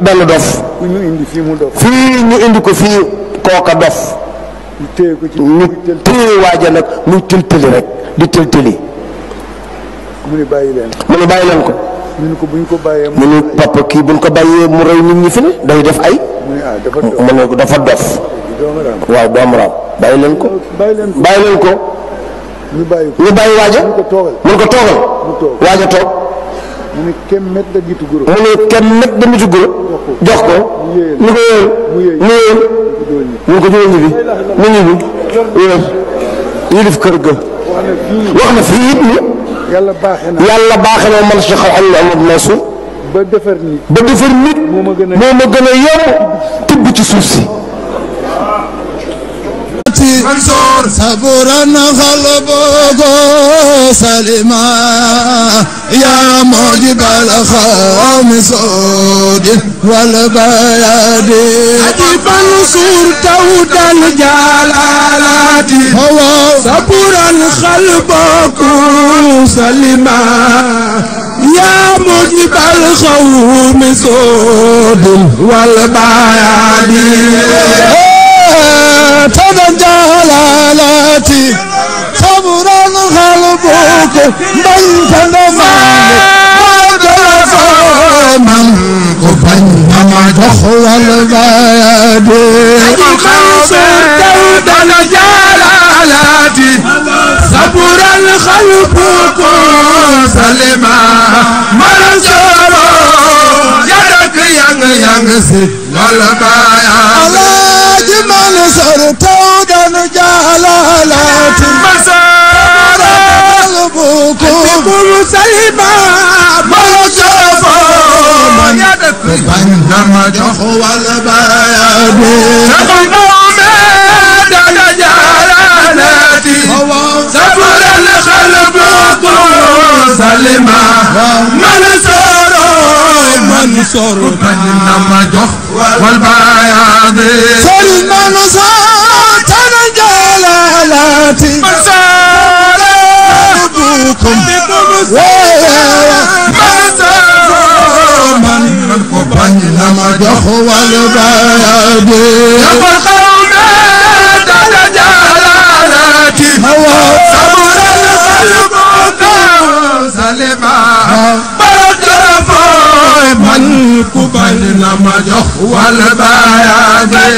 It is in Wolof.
benn dof. ñu indi fii mu dof. fii ñu indi ko fii kooka dof. ñu téye ko ci ñu téye waaja nag muy tëltëli rek di tëltëli. mu ne bàyyi leen. mu ne bàyyi leen ko. ñu ne ko bu ñu ko bàyyee. mu ne papa kii bu ñu ko bàyyee mu rey nit ñi fi ne day def ay. mu ne ah dafa dof. mu ne dafa dof. waaw doomu raam bàyyi leen ko. bàyyi leen ko. ñu bàyyi ko ñu bàyyi waaja. mu ko toogal. mun ko toogal. mu toog waaja toog. mu ne kenn met da gitu guro. mu ne kenn met da gitu guro. jox ko. ñu ko yéen. mu yéen. ñu ko jógee ñibbi. mu ñibbi. yéen. yilif kër ga. wax na fii it ni. yàlla baaxee na. yàlla baaxee na man Cheikh Ahmadou Mansour. ba defar nit. ba defar nit. moo ma gën a yomb tibb ci suuf si. Mansour saburan qalbuhu salima ya mujibal khawmi sud wal bayadi adi Mansour tawdal jalalati saburan qalbuhu salima ya mujibal khawmi sud wal bayadi جلالاتي صبرا قلبك من من كفن ما دخل البياد جلالاتي صبرا قلبك سلما منصور يدك ينسي والبياد Mansour tawdan jalalati Mansour qalbukum salima marjafo man yadak banama joxwal bayadi tawdan jalalati sabran qalbukum salima Mansour banama joxwal bayadi جلالاتي Mansour قلبكم من كبن لما جخوا البادي يقول قوم جلالاتي صبر قلبكم سلما من كبن لما جخوا البادي